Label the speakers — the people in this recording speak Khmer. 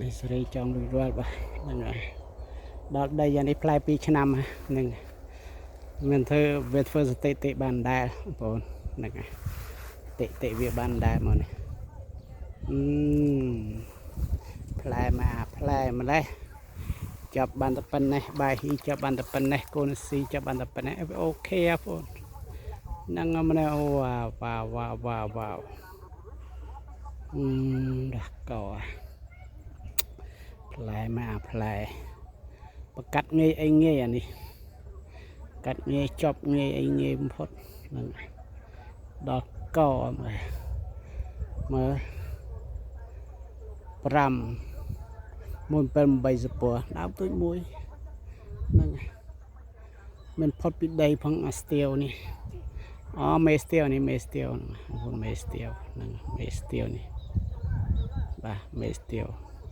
Speaker 1: នេះសេរីចង់រួចរាល់បាទហ្នឹងហើយដល់ដីយ៉ាងនេះផ្លែ2ឆ្នាំហ្នឹងមិនធ្វើវាធ្វើសតិតិបានដែរបងប្អូនហ្នឹងហើយតិតិវាបានដែរមកនេះអឺផ្លែមកអាផ្លែម្លេះចាប់បានតែប៉ុណ្ណេះបាយហ៊ីចាប់បានតែប៉ុណ្ណេះកូនស៊ីចាប់បានតែប៉ុណ្ណេះOK បងប្អូនហ្នឹងហើយម្នេះអូវ៉ាវ៉ាវ៉ាវ៉ាវ៉ាវអឺដាក់កផ្លែមកអាផ្លែបកាត់ងាយអីងាយអានេះកាត់ងាយចប់ងាយអីងាយបំផុតហ្នឹងដល់កមើលមើល5 1 7 8សពរដើមទូចមួយហ្នឹងមិនផុតពីដីផងអាស្ទាវនេះអូមេស្ទាវនេះមេស្ទាវហ្នឹងបងមេស្ទាវហ្នឹងមេស្ទាវនេះបាទមេស្ទាវ។